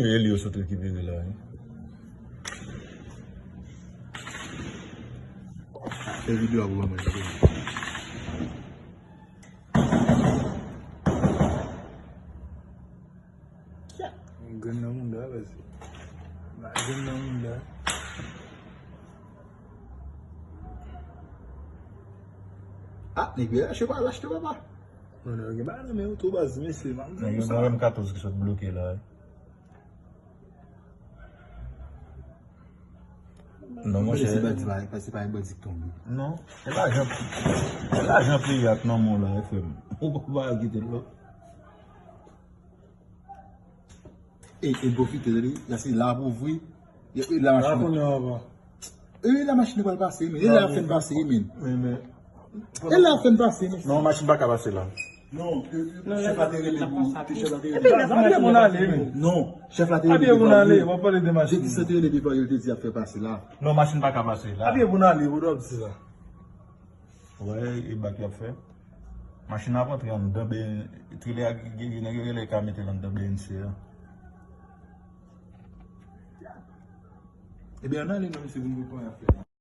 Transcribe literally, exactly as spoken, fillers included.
E li yo sot rekipere la, wi. Fè videyo a pou mwen. Grenn nan mouda, baz. Grenn nan mouda. Ah, nèg yo lache pa, lache papa. Non, non, gen bagay nan men yo tou, baz, mesye, m ap di nou sa. Nèg yo gen M katòz ki sot bloke la, wi. Non, monchè. Se bandi pa, se pa yon bandi k tonbe. Non. E lajan, e lajan peyi ak nan men w la, frè m. Ou pa kite l, non. E, e pwofite, tande. La se la pou vre. E, e la machin. La kounye a, papa. E la machin nan pral pase, men. E la ap fè n pase, men. Men, men. E la ap fè n pase, men. Non, machin pa ka pase la. Non, e, e, chèf la te rele pou, te chèf la te rele. Epi, la, pa gen moun ale, men. Non, chèf la te rele devan yo. W ap pale de machin. Te di sa te rele devan yo, te di ap fè pase la. Non, machin pa ka pase la. Pa gen moun ale, w ap di la. Wè, e bak y ap fè. Machin ap antre anndan B N, trelè a gen, gen nèg yo genlè ka mete l anndan B N C a. Ebyen, ann ale non, mesye, pou nou konn ap fè.